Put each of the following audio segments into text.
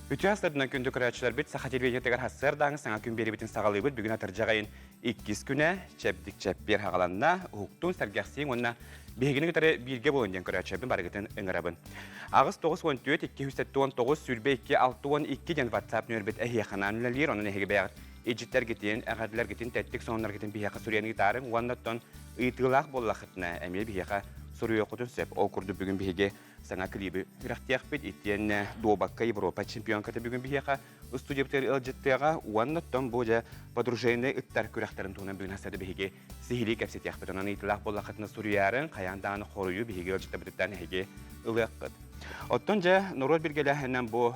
Үтүө астарынан күндү көрөөччүлэрбит Саха телевидениетыгар сарсыардааҥы саҥа күн биэриибитин саҕалыыбыт. Бүгүн атырдьах ыйын иккис күнэ чэбдик чэппиэр хаҕаланна. Уһуктуун, сэргэхсииҥ уонна биһигини кытары бииргэ буолун диэн көрөөччүлэрбин барыгытын ыҥырабын. 8 94 279 22 62 диэн WhatsApp нүөрбүт эһиэхэ анаан үлэлиир. Онон эһиги бэйэҕит илдьиттэргитин, эҕэрдэлэргитин, тэттик сонуннаргытын биһиэхэ суруйан ыытаарыҥ уонна оттон ыйытыылаах буоллаххытына эмиэ биһиэхэ суруйуоххутун сөп. Ол курдук бүгүн биһиги саҥа клиби үрэхтиэхпит. Итиэннэ дуобакка Европа чемпионката бүгүн биһиэхэ студиябытыгар ыалдьыттыаҕа уонна оттон бу дьэ подружайнай ыттар күрэхтэрин туһунан бүгүн хасады биһиги сиһилии кэпсэтиэхпит. Онон ыйытыылаах буоллаххытына суруйаарыҥ, хайаан даҕаны хоруйу биһиги ыалдьыттарбытыттан эһиги ылыаххыт. Оттон дьэ норуот билгэлээһинэн бу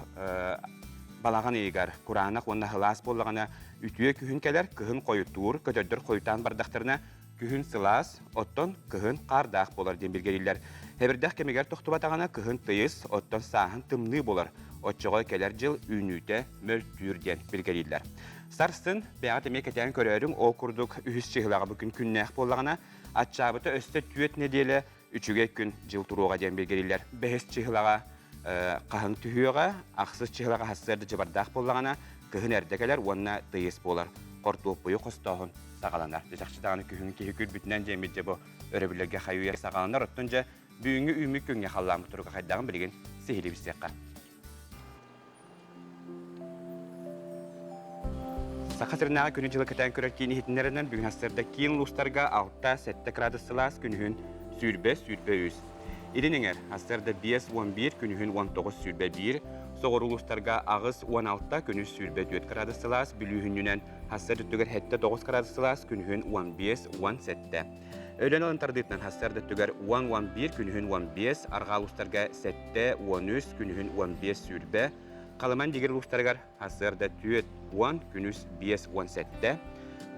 балаҕан ыйыгар кураанах уонна сылаас буоллаҕына үтүө күһүн кэлэр, кыһын хойутуур, көтөрдөр хойутаан бардахтарына Күһүн сылаас, оттон кыһын хаардаах буолар диэн билгэлииллэр. Хэбирдэх кэмигэр тохтубатаҕына кыһын тыйыс, оттон сааһын тымныы буолар. Оччоҕо кэлэр дьыл үүнүүтэ мөлтүүр диэн билгэлииллэр. Сарсын бэйэҕит эмиэ кэтээн көрөөрүҥ, ол курдук үһүс чыһылаҕа бу күн күннээх буоллаҕына, аччаабыта өссө түөрт нэдиэлэ үчүгэй күн дьыл туруоҕа диэн билгэлииллэр. Бэһис чыһылаҕа хаһыҥ түһүөҕэ, ахсыс чыһылаҕа сарсыарда дьыбардаах буоллаҕына, кыһын эрдэ кэлэр уонна тыйыс буолар. Хортуоппуйу хостооһун саҕаланар. Дьэ чахчы даҕаны күһүн киһи күлбүтүнэн дьиэммит дьэ бу өрөбүллэргэ хайыы саҕаланар. Оттон дьэ бүгүҥҥү үүммүт күҥҥэ халлааммыт туруга хайдаҕын билигин сиһилии билсиэххэ. Саха сиринээҕи күнү-дьылы кэтээн көрөр киин иһитиннэринэн бүгүн сарсыарда киин улуустарга 6-7 градус сылаас, күнүһүн 20-23. Илин эҥэр сарсыарда 5-11, күнүһүн 19-21, соҕуруу улуустарга 8-16, күнүс 24 градус сылаас, бүлүүһүнньүнэн сарсыарда өттүгэр 7-9 градус сылаас, күнүһүн 15-17. Өлөөн алын тардыытынан сарсыарда өттүгэр 10-11, күнүһүн 15, арҕаа улуустарга 7-13, күнүһүн 15-20, Халыман Дигир улуустарыгар сарсыарда 4-10, күнүс 5-17,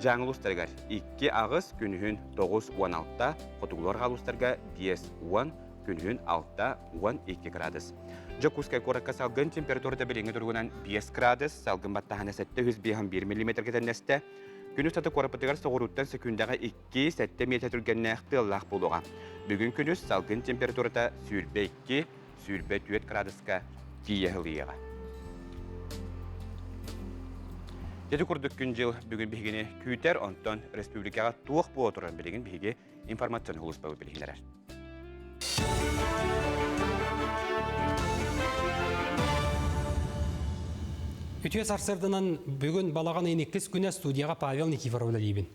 Дьааҥы улуустарыгар 2-8, күнүһүн 9-16, хотугулуу-арҕаа улуустарга 5-10, күнүһүн 6-12 градус. Дьокуускай куоракка салгын температурата билиҥҥи туругунан 5 градус, салгын баттааһына 751 миллиметргэ тэннэстэ. Күнүс аты куораппытыгар соҕурууттан сөкүүндэҕэ 2-7 миэтэ түргэннээх тыаллаах буолуоҕа. Бүгүн күнүс салгын температурата 22, 24 градуска тиийэ сылыйыаҕа. Ити курдук күн-дьыл бүгүн биһигини күүтэр, онтон республикаҕа туох буола турарын билигин биһиги информационный сулууспабыт билиһиннэрэр. Үтүө сарсыарданан бүгүн балаҕан ыйын иккис күнэ студияҕа Павел Никифоров үлэлиибин.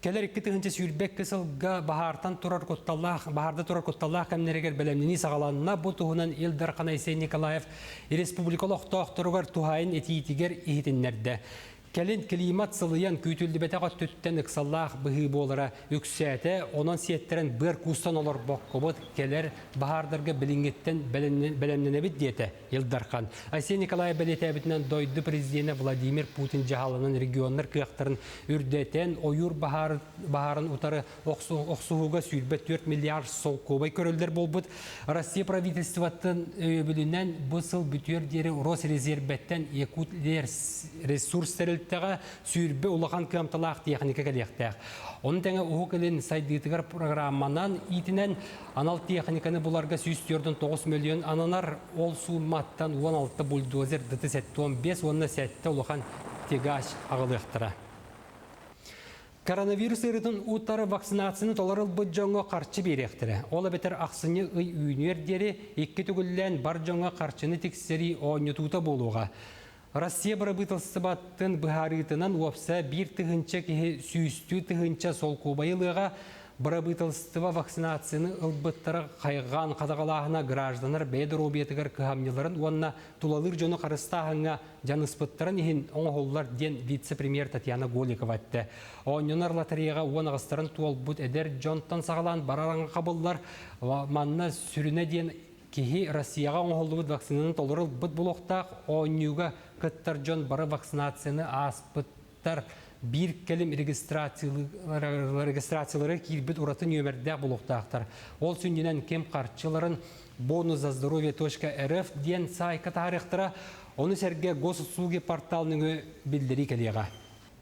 Кэлэр 2022 сылга баһаартан турар кутталлаах, баһаарда турар кутталлаах кэмнэригэр бэлэмнэнии саҕаланна. Бу туһунан Ил Дархан Айсен Николаев республика олохтоохторугар туһаайын этиитигэр иһитиннэрдэ. Кэлин климат сылыйан күүтүллүбэтэх өттүттэн ыксаллаах быһыы буолара үксээтэ, онон сиэттэрэн быар куустан олорбоккобут, кэлэр баһаардарга билиҥҥиттэн бэлэмнэнэбит диэтэ Ил Дархан. Айсен Николаев бэлиэтээбитинэн дойду президенэ Владимир Путин дьаһалынан регионнар кыахтарын үрдэтэн, ойуур баһаарын утары охсуһууга 24 миллиард солкуобай көрүллэр буолбут. Россия правительствотын өйөбүлүнэн бу сыл бүтүөр диэри Росрезербэттэн Якут ресурс тэрилтэҕэ сүүрбэ улахан кыамталаах техника кэлиэхтээх. Ону тэҥэ Уһук Илин сайдыытыгар программанан иитинэн анал техниканы буларга 149 мөлүйүөн ананар, ол суумматтан 16 бульдозер ДТ-75 уонна 7 улахан тягач аҕалыахтара. Коронавирус ыарыытын утары вакцинацияны толору ылбыт дьоҥҥо харчы биэриэхтэрэ. Ол эбэтэр ахсынньы ый үүнүөр диэри икки төгүллээн бар дьоҥҥо харчыны тиксэрии оонньотуута буолуоҕа. Россия бырабыыталыстыбатын быһаарыытынан уопсайа биир тыһыынча киһи сүүстүү тыһыынча солкуобайы ылыаҕа. Бырабыыталыстыба вакцинацияны ылбыттары хайҕаан хадаҕалааһына гражданнар бэйэ доруобуйатыгар кыһамньыларын уонна тулалыыр дьону харыстааһыҥҥа дьаныспыттарын иһин оҥоһуллар диэн вице-премьер Татьяна Голикова эттэ. Оонньонор лотереяҕа уон аҕыстарын туолбут эдэр дьонтон саҕалаан барар хабыллар. Манна сүрүнэ диэн киһи Россияҕа оҥоһуллубут вакцинаны толору ылбыт буолуохтаах оонньууга кыттар дьон бары вакцинацияны ааспыттар биир кэлим регистрациялары киирбит ураты нүөмэрдээх буолуохтаахтар. Ол сүнньүнэн ким харчыларын бонус за здоровье.рф диэн саайка таһаарыахтара. Ону сэргэ госуслуги портал нөҥүө биллэрии кэлиэҕэ.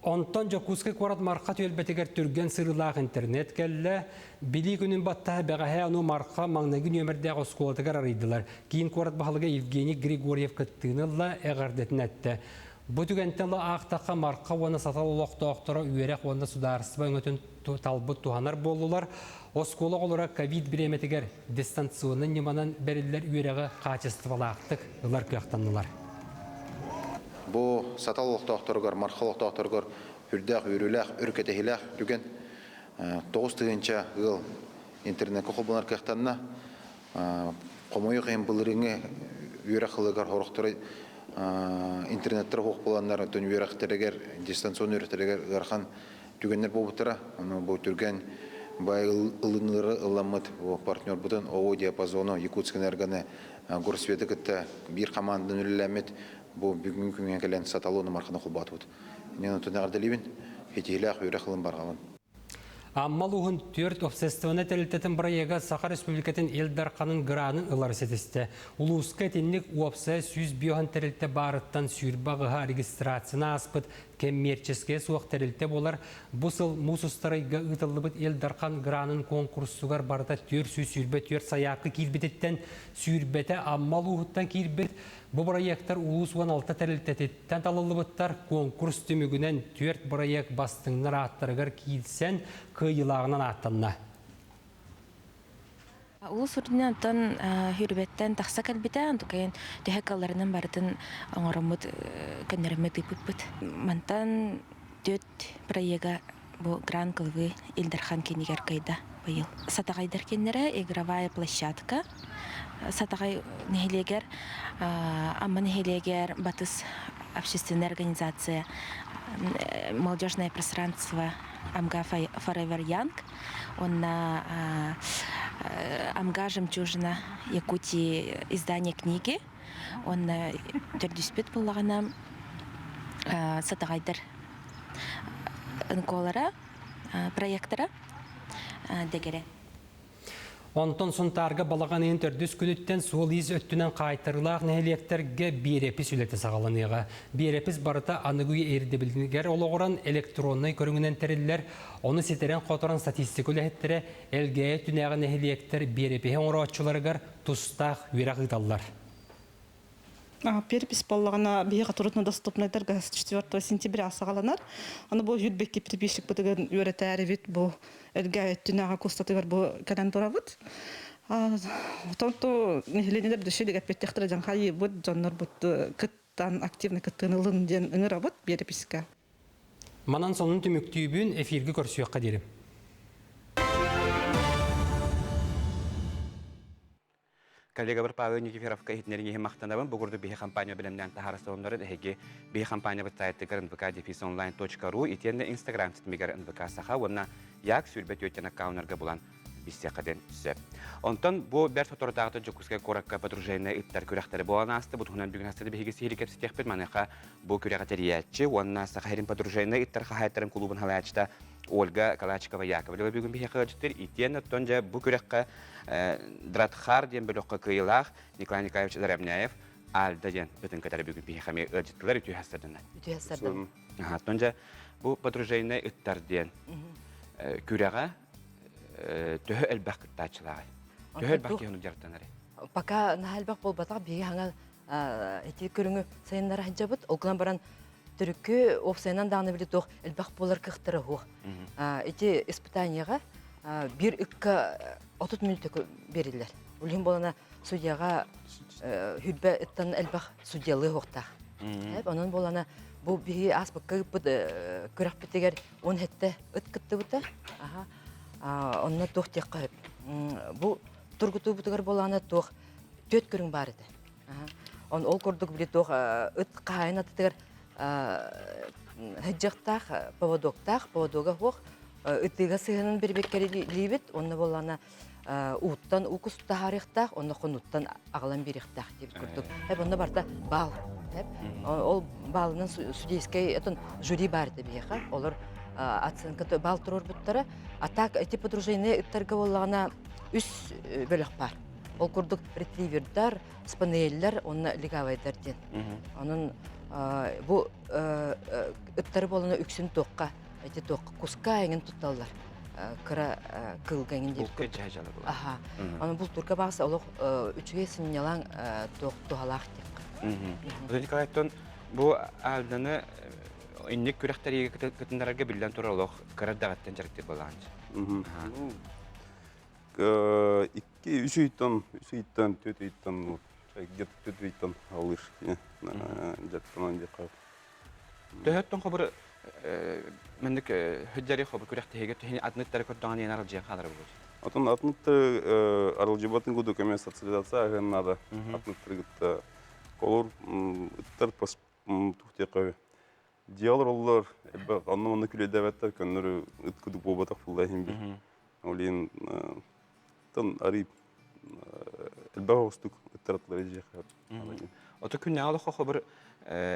Онтон Дьокуускай куорат Марха түөлбэтигэр түргэн сырыылаах интернет кэллэ. Билии күнүн баттаһа бэҕэһээ ону Марха маҥнайгы нүөмэрдээх оскуолатыгар арыйдылар. Киин куорат баһылыга Евгений Григорьев кыттыыны ылла, эҕэрдэтин эттэ. Бу түгэнтэн ыла аахтахха Марха уонна Сатал олохтоохторо үөрэх уонна судаарыстыба өҥөтүн талбыт туһанар буоллулар. Оскуола оҕолоро ковид бириэмэтигэр дистанционнай ньыманан бэриллэр үөрэҕи хаачыстыбалаахтык ылар кыахтаннылар. Бу Сатал олохтоохторугар, Марха олохтоохторугар үрдээх үөрүүлээх, өр кэтэһиилээх түгэн. 9000 ыал интернеккэ холбонор кыахтанна. Хомойуох иһин былырыыҥҥы үөрэх сылыгар сорохторо интернеттэр суох буоланнар, оттон үөрэхтэригэр, дистанционнай үөрэхтэригэр ыарахан түгэннэр буолбуттара. Ону бу түргэн бай ылыныылары ылламмыт партнербутун ООО «Диапазону», Якутскэнергоны, Горсветы кытта биир хамаанданан үлэлээммит бу бүгүҥҥү күҥҥэ кэлэн Саталону Марханы холбоотубут. Иннин онтон эҕэрдэлиибин, ситиһиилээх үөрэх ылын барҕабын. Амма улууһун түөрт общественнай тэрилтэтин бырайыага Саха Республикатын Ил Дарханын гранын ылары ситистэ. Улууска итинник уопсайа 105 тэрилтэ баарыттан 28-һа регистрацияны ааспыт кэммиэрчэскэйэ суох тэрилтэ буолар. Бу сыл муус устар ыйга ыытыллыбыт Ил Дархан гранын куонкурсугар барыта 424 сайаапка киирбититтэн сүүрбэтэ Амма улууһуттан киирбит. Бу бырайыактар улуус 16 тэрилтэтиттэн талыллыбыттар. Куонкурс түмүгүнэн түөрт бырайыак бастыҥнар ааттарыгар киирсэн, кыайыылааҕынан ааттанна. Улус үрдүнэн оттон Хүрбэттэн тахса кэлбитэ, онтукайын төһө кыалларынан барытын оҥороммут, көннөрөммүт ыыппыппыт. Мантан түөрт проега бу Гран Кылвы Ил Дархан кинигэр кыайда быйыл. Сатаҕайдар кинилэрэ игровая площадка. Сатаҕай нэһилиэгэр, Амма нэһилиэгэр Батыс общественная организация молодежное пространство Амга Forever Young Уонна Амга жемчужина Якутии издание книги. Уонна төрдүспүт буоллаҕына Сатаҕайдар НКОлара, проектора дэгэрэ. Онтон Сунтаарга балаҕан ыйын төрдүс күнүттэн суол-иис өттүнэн хаайтарыылаах нэһилиэктэргэ биэрэпис үлэтэ саҕаланыаҕа. Биэрэпис барыта аныгы үйэ ирдэбилигэр олоҕуран электроннай көрүҥүнэн тэриллэр. Ону ситэрэн-хоторон статистика үлэһиттэрэ Элгээйи өттүнээҕи нэһилиэктэр биэрэпиһи оҥорооччуларыгар тустаах үөрэх ыыталлар. Перепись буоллаҕына биһиэхэ труднодоступнайдарга с 4 сентября саҕаланар. Аны бу Юрбекки переписчикпытыгар үөрэтээрибит бу Элгээйи өттүнээҕи курсатыгар бу кэлэн турабыт. Отон нэһилиэнньэлэр дөшө эппиэттиэхтэрэ дьон хайыыбыт дьоннорбут кыттан активно кыттыыны ылын диэн ыҥырабыт переписька. Манан сонун түмүктүүбүн эфиргэ көрсүөххэ диэри. Коллегабар Павел Никифоровка иһитиннэрин иһин махтанабын. Бу курдук биһи компания бэлэмнээн таһаара сонуннарын эһиги биһи компаниябыт сайтыгар nvk-онлайн.ru итиэннэ Инстаграм ситимигэр НВК Саха уонна Як сүүрбэ түөртэн аккауннарга булан билсиэххэ диэн сөп. Онтон бу бэрт соторутааҕыта Дьокуускай куоракка подружайнай ыттар күрэхтэри буолан ааста. Бу туһунан бүгүн астыды биһиги сиһили кэпсэтиэхпит. Маныаха бу күрэҕи тэрийээччи уонна Саха сирин подружайнай ыттар хаһаайыттарын кулуубун салайааччыта Ольга Калачикова-Яковлева бүгүн биһиэхэ ыалдьыттыр. Итиэн оттон дьэ бу күрэххэ Дратхар диэн бөлөххө кыайыылаах Николай Николаевич Заровняев Альда диэн ытын кытары бүгүн биһиэхэ эмиэ ыалдьыттылар үтүө хастардына. Үтүө хастардым. Оттон дьэ бу подружайнай ыттар диэн күрэҕэ төһө элбэх кыттааччылааҕый? Төһө элбэх киһи дьарыктанарый? Пока наһаа элбэх буолбатах, биһиги хаҥа ити көрүҥү сайыннара сылдьабыт. Ол гынан баран төрүккү уопсайынан даҕаны били туох элбэх буолар кыахтара суох. Ити испытанияҕа биир ыкка 30 мүнүүтэ бериллэр. Ол иһин буолана судьяҕа хүрбэ ыттан элбэх судьялыы уохтаах. Онон буолана бу биһи ааспыкка ыыппыт күрэхпитигэр 17 ыт кыттыбыта. Онно туох диэххэ сөп. Бу тургутуубутугар буолана туох түөрт көрүҥ баар этэ. Он ол курдук били туох ыт хаһаайын атытыгар сыдьахтаах, поводоктаах, поводога суох ытыыга сыһыанын бирбеккэрилиибит, онно буоллаҕына ууттан укус таһаарыахтаах, онно хонууттан аҕалан биэриэхтээх диэбит курдук. Эп онно барыта баал. Ол баалынан судейскай отон жюри баар этэ биһиэхэ. Олор оценка баал туруорбуттара. А так эти подружайные ыттарга буоллаҕына үс бөлөх баар. Ол курдук ретривердар, спаниеллэр уонна легавайдар диэн. Онон Бу ыттары буолана үксүн туохха эти туохха куска эҥин тутталлар. Кыра кыылга эҥин диэбит курдук. Аха. Аны бултуурга баҕас олох үчүгэй сынньалаҥ туох туһалаах диэххэ. Николайтон бу Альданы инник күрэхтэриигэ кытыннарарга биллэн турар олох кыра эрдэҕиттэн дьарыктыыр буолаҕын. Икки, үс ыйтан, үс ыйтан, түөрт ыйтан, где-то түөрт ыйтан алыыр дьарыктанан диэххэ. Төһөттөн хобур маннык хөддери хобур күрэхтэһиигэ төһөнү атыныттары көрдөҕүнэ иэн аралдьыйан хаалар буолуо. Отон атыныттары аралдьыбатын курдук эмиэ социализация аһыан наада. Атыныттары кытта колор ыттар тух диэххэ Дьиэлэр оллор, онно-манна күлэйдээбэттэр, көннөрү ыт кудук буолбатах буолла иһин бир. Ол иһин тон арый элбэх оҕустук ыттаратылар дьиэхэ. Ото күннээҕи олоххо хобур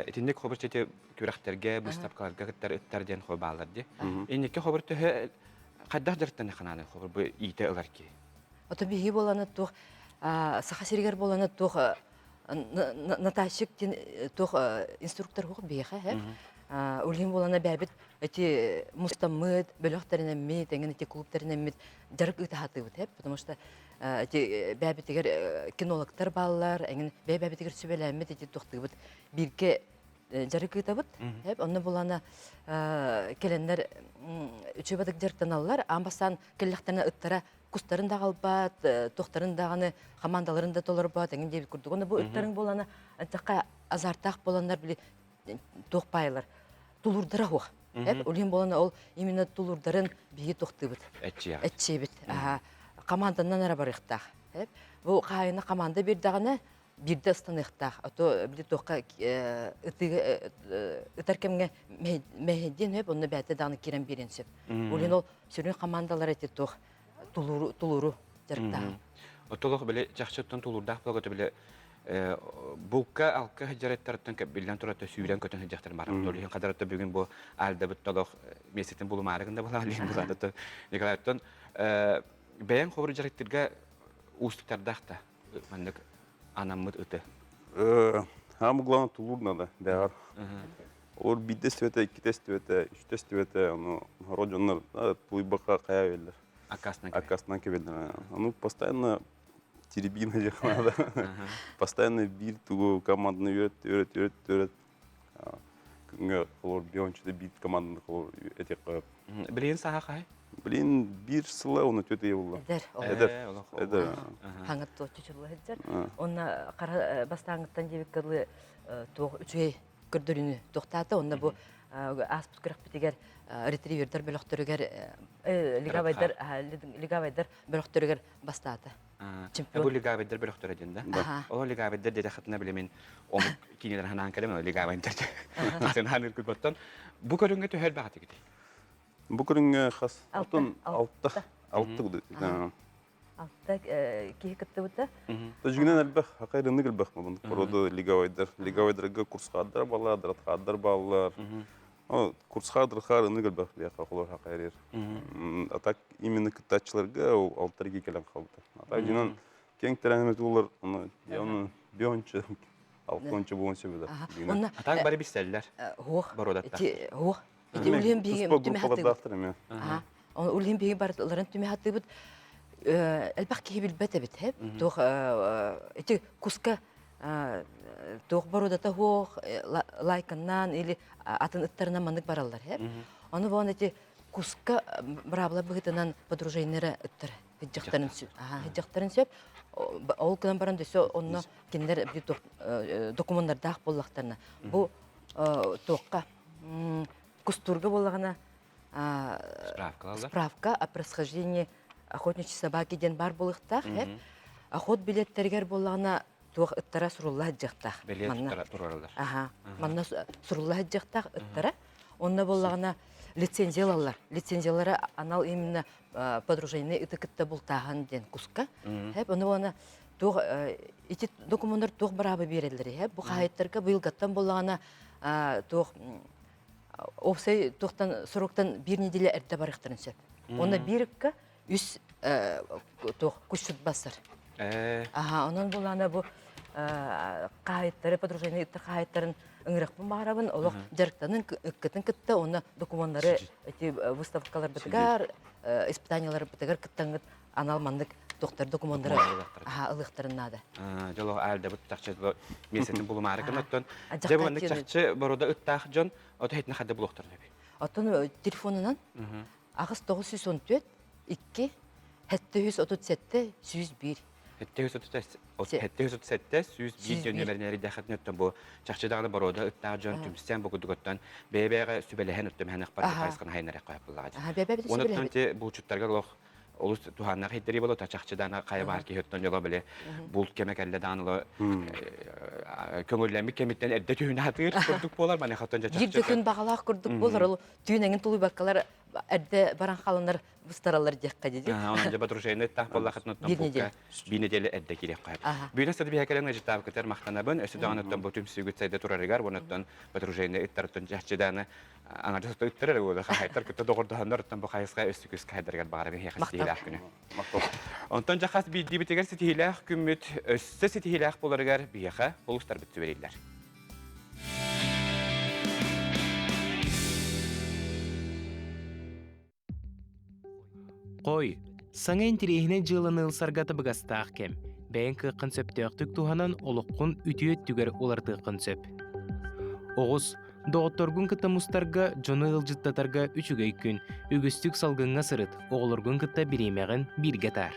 итинник хобур чэти күрэхтэргэ, быыстапкаларга кыттар ыттар диэн хобу бааллар дии. Инникки хобур төһө хайдах дьарыктана ханааны хобур бу иитэ ылар ки? Ото биһиги буоланы туох Саха сиригэр буоланы туох Наташик диэн туох инструктор уох биһиэхэ һэ Улиһин буолана бэбит эти мустаммыт бөлөх тэринэммит эҥин эти клуб тэринэммит дьарык ыыта сатыыбыт потому что эти бэбитигэр кинологтар бааллар эҥин бэйэ бэбитигэр сүбэлээммит эти туохтыыбыт бииргэ дьарык ыытабыт онно булана кэлэннэр үчүгэй дьарыктаналлар аан бастаан кэллэхтэринэ ыттара кустарын да аҕалбат, туохтарын даҕаны хамаандаларын да толорбот эҥин диэбит курдук. Онно бу ыттарыҥ буолана антахха азартаах буоланнар били туох паайылар тулуурдара суох. Эп улин буолана ол именно тулуурдарын биһиги туохтыыбыт. Эччиэбит. Команданан эрэ барыахтаах. Бу хаайына команда биэрдэҕинэ биирдэ ыстаныахтаах. А то били туохха ытыга ытар кэмҥэ мэһэйдиэн сөп, онно бэйэтэ даҕаны киирэн биэриэн сөп. Улин ол сүрүн командалар эти туох тулууру тулууру дьарыктааһын. Оттолох били чахчыттан тулуурдаах буолгата били булка алка сылдьарыттарыттан биллэн турар сүүрэн көтөн сылдьахтар барар. Толиһин хадарытта бүгүн бу альдабыт толох месяцтен булумаары гында була алин булаатыттан Николаевтан бэйэҥ хобур дьарыктырга уустуктардаах да маннык анаммыт ыты. Самое главное тулуур надо, бэҕэр. Олор биирдэ эстибэтэ, иккитэ эстибэтэ, үстэ эстибэтэ, ону сорох дьоннор тулуйбакка хайа бэллэр. Аккаастанан Аккаастанан кэбэллэр. Ону постоянно теребина диэх надо. Постоянно биир тугу команданы үөрэт, үөрэт, үөрэт, үөрэт. Күҥҥэ олор биончута биир команданы холор этиэххэ. Билигин саха хаһай? Блин, биир сыла оны төт ый булла. Эдэр. Эдэр. Эдэр. Хаҥат туоччу чулла сылдьар. Онно хара бастааҥыттан диэбиккэ дылы туох үчүгэй көрдөрүүнү туохтаата. Онно бу ааспыт күрэхпитигэр ретривердэр бөлөхтөрүгэр лигавайдар лигавайдар бөлөхтөрүгэр бастаата. Чемпион. Бу лигавайдар бөлөхтөрө диэн да. Ол лигавайдар диэтэххитинэ били мин омук киинэлэр ханаан кэлем лигавайдар ханаан ыркыппаттан бу көрүҥҥэ түһэр баҕатыгыт. Бу көрүҥҥэ хас алтан алта алта Алта киһи кыттыбыта. Дьиҥинэн элбэх, хакайрыннык элбэх мабын. Порода лиговайдар. Лиговайдарга курсхааддар баллар, дратхааддар баллар. Курсхааддар хаарыннык элбэх биэхэ холор хакайрыр. А так именно кыттааччыларга ол алтарги кэлэн хаалбыта. А так дьинэн кең тэрээһин туулар, оны явно бионча алтонча буолан сөбүлэр. А так бары билсэллэр. Хуох. Бородаттар. Хуох. Ити улиһин биһиги Туспа группалардаахтар эмиэ. Улиһин биһиги барыларын түмэ хатыыбыт. Элбэх киһи билбэт эбит. Туох ити куска туох бородата хуох лайканнаан или атын ыттарынан маннык бараллар. Ону буон ити куска быраабыла быһыытынан подружайнара ыттар хыдьахтарын сөп. Хыдьахтарын сөп. Ол гынан баран дөссө онно кинилэр документардаах буоллахтарына бу туохха Кустуурга буоллаҕына справка о происхождении охотничьей собаки диэн баар буолуохтаах. Охот билеттэригэр буоллаҕына туох ыттара сурулла сылдьыахтаах. Манна тураралар. Аха. Манна сурулла сылдьыахтаах ыттара. Онно буоллаҕына лицензия ылаллар. Лицензиялары анал именно подружайный ыты кытта бултааһын диэн куска. Хэп ону уонна туох ити докумуоннар туох быраабы биэрэллэр хэп бу хаһайыттарга быйылгаттан буоллаҕына туох уопсай туохтан сроктан биир неделя эрдэ барыахтарын сөп. Онно биир ыкка үс туох кусчут басар. Аха, онон булаана бу. хаһаайыттары, подружайный ыттар хаһаайыттарын ыҥырыахпын баҕарабын. Олох дьарыктанын ыккытын кытта уонна докумуоннары эти выставкаларбытыгар, испытанияларбытыгар кыттаҥҥыт анал маннык доктор докумуоннары ылыахтарын наада. Дьоло аалдабыт чахчы миэсэтин булумаары гыноттон. Дьэ бу маннык чахчы борода ыттаах дьон ото хитин хадда булуохтарын эби. Оттон телефонунан 8 914 2 737 101. 737 101 дьон нөмерин эрдэхэтин өттөн бу чахчы даҕаны борода ыттаах дьон түмсэн бу курдук бэйэ-бэйэҕэ сүбэлэһэн өттөмһөн ахпар хайысханы хайнарах қойаппыллаҕа. Онуттан те булчуттарга олох олус туһааннаах иһиттэрии боло чахчы даана хайа баар киһи оттон дьоло били булт кэмэ кэллэ даан оло көҥүллэммит кэмиттэн эрдэ түһүнэ хатыыр курдук буолар маныха оттон чахчы Биир күн баҕалаах курдук буолар ол түүн эҥин тулуйбаккалар эрдэ баран халанар быстараллар диэххэ дии. Онон дьэ дружина ыттаах буоллахытын оттон булка биир нэдиэлэ эрдэ киириэххэ. Бүгүн өссө биһэ кэлэн ыжытаабыкытар махтанабын. Өссө даҕаны оттон бу түмсүүгүт сайда турарыгар, оттон дружина ыттарыттан чахчы дааны аңардас ыттар эрэ буолар хаһаайыттар кытта доҕордоһоннор оттон бу хайысха өссө күүскэ хайдарыгар баҕарабын эһиэхэ ситиһиилээх күнү. Онтон дьахас биирдиибитигэр ситиһиилээх күммүт өссө ситиһиилээх буоларыгар биһиэхэ улуустарбыт сүбэлииллэр. Хой, саҥа интэриэһинэй дьыаланы ылсарга табыгастаах кэм. Бэйэҥ кыаххын сөптөөхтүк туһанан олоххун үтүө өттүгэр уларытыаххын сөп. Оҕус, доҕотторгун кытта мустарга, дьону ыалдьыттатарга үчүгэй күн. Үгүстүк салгыҥҥа сырыт, оҕолоргун кытта бириэмэҕин бииргэ атаар.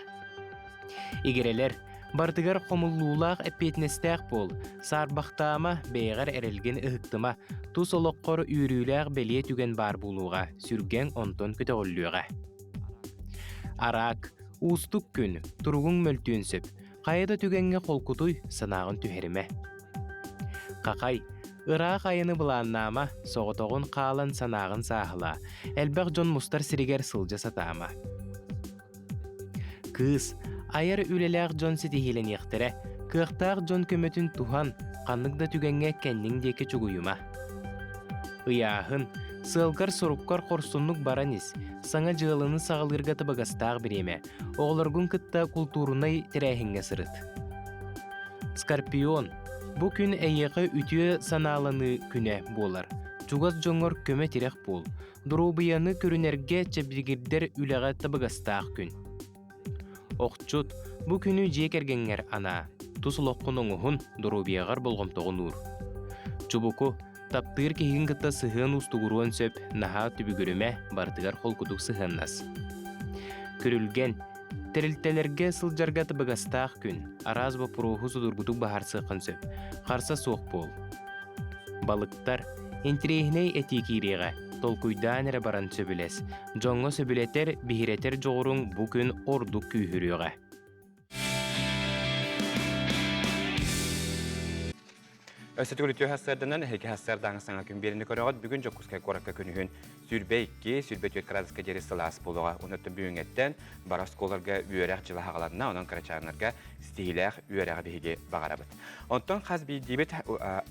Игирэлэр, барытыгар хомуллуулаах эппиэтинэстээх буол, саарбахтаама, бэйэҕэр эрэлгин ыһыктыма, тус олоххор үөрүүлээх бэлиэ түгэн баар буолуоҕа, сүргэҥ онтон көтөҕүллүөҕэ. Араак, уустук күн, туругуҥ мөлтүөн сөп, хайа да түгэҥҥэ холкутуй, санааҕын түһэримэ. Хахай, ыраах айаны былааннаама, соҕотоҕун хаалан санааҕын сааһылаа, элбэх дьон мустар сиригэр сылдьа сатаама. Кыыс, айар үлэлээх дьон ситиһиилэниэхтэрэ, кыахтаах дьон көмөтүн туһан, ханнык да түгэҥҥэ кэнниҥ диэки чугуйума. Ыйааһын, сыалгар-соруккар хорсуннук баран ис, саҥа дьыаланы саҕалыырга табыгастаах бириэмэ, оҕолоргун кытта култуурунай тэрээһиҥҥэ сырыт. Скорпион, бу күн эйиэхэ үтүө санааланыы күнэ буолар. Чугас дьоҥҥор көмө-тирэх буол. Доруобуйаны көрүнэргэ чэбдигирдэр үлэҕэ табыгастаах күн. Охчут, бу күнү дьиэ кэргэҥҥэр анаа. Тус олоххун оҥоһун, доруобуйаҕар болҕомтоҕун уур. Чубуку, таптыыр киһигин кытта сыһыан уустугуруон сөп, наһаа түбүгүрүмэ, барытыгар холкутук сыһыаннас. Күрүлгэн, тэрилтэлэргэ сылдьарга табыгастаах күн, араас боппуруоһу судургутук быһаарсыаххын сөп. Харса суох буол. Балыктар, интэриэһинэй этии киириэҕэ, толкуйдаан эрэ баран сөбүлэс. Дьоҥҥо сөбүлэтэр, биһирэтэр дьоҕуруҥ бу күн ордук күүһүрүөҕэ. Өссө төгүл үтүө сарсыарданан эһиги сарсыардааҥы саҥа күн биэриини көрөҕүт. Бүгүн Дьокуускай куоракка күнүһүн 22, 24 градуска диэри сылаас буолуоҕа. Онон бүгүҥҥэттэн бары оскуолаларга үөрэх дьыла хаҕаланна. Онон кырачааннарга ситиһиилээх үөрэҕи биһиги баҕарабыт. Онтон хас биирдиибит